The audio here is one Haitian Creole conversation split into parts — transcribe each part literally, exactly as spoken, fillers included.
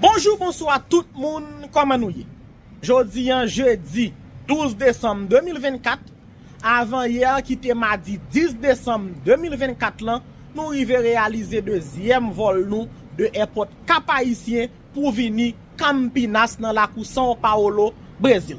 Bonjou, bonswa tout moun, kòman nou ye? Jodi an, jedi douz desanm de mil vennkat, avan yè ki te madi dis desanm de mil vennkat lan, nou rive reyalize dezyèm vòl nou de èpòt Kap Ayisyen pou vini Campinas nan lakou São Paulo, Brezil.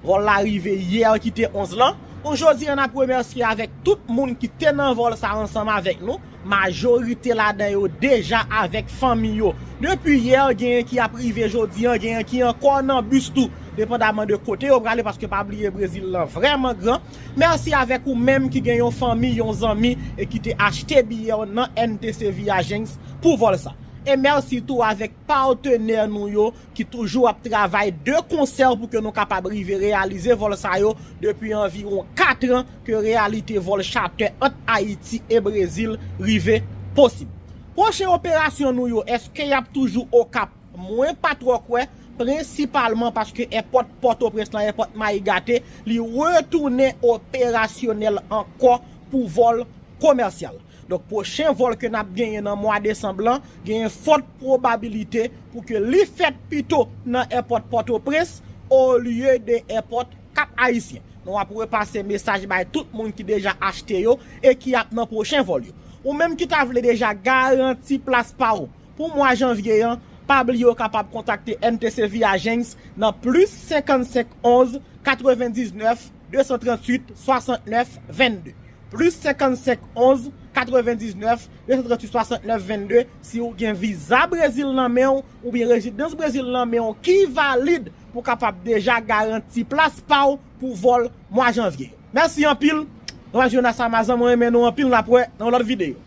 Vòl la rive yè ki te onz lan. Donk jodi an n ap remèsye avèk tout moun ki te nan vòl sa ansanm avèk nou. Majorite ladan yo deja avèk fanmi yo. Depi yè, genyen ki ap rive jodi an, genyen ki ankò nan bis tou, depandaman de kote yo prale, paske pa bliye Brezil lan vrèman gran. Mèsi avèk ou menm ki gen yon fanmi, yon zanmi, e ki te achte biyè w nan N T C Viagens pou vòl sa. E mèsi tou avèk patnè nou yo ki toujou ap travay de konsè pou ke nou kapab rive reyalize vòl sa yo depi anviwon kat an ke reyalite vòl chatè ant Ayiti e Brezil rive posib. Pwochen operasyon nou yo, èske y ap toujou Okap? Mwen pa twò kwè, prensipalman paske èpòt Pòtoprens lan, èpòt Mayi Gate, li retounen operasyonèl ankò pou vòl komèsyal. Donk, pwochen vòl ke n ap genyen nan mwa desanm lan, genyen fòt pwobabilite pou ke li fèt pito nan èpòt Pòtoprens olye de èpòt Kap Ayisyen. Nou ap repase mesaj bay tout moun ki deja achte yo e ki ap nan pwochen vòl yo. Ou menm ki ta vle deja garanti plas pa w pou mwa janvye an, pa bliye w kapab kontakte N T C Viagens nan plis senkannsenk onz katrevendiznèf de san tranntuit swasantnèf vennde. Plis senkannsenk onz katrevendiznèf de san tranntuit swasantnèf vennde si w gen viza Brezil nan men w oubyen rezidans Brezil nan men w ki valid pou w kapab deja garanti plas pa w pou vòl mwa janvye. Mèsi anpil. Mwen se Jonas Amazan, mwen renmen nou anpil, n ap wè nan yon lòt videyo.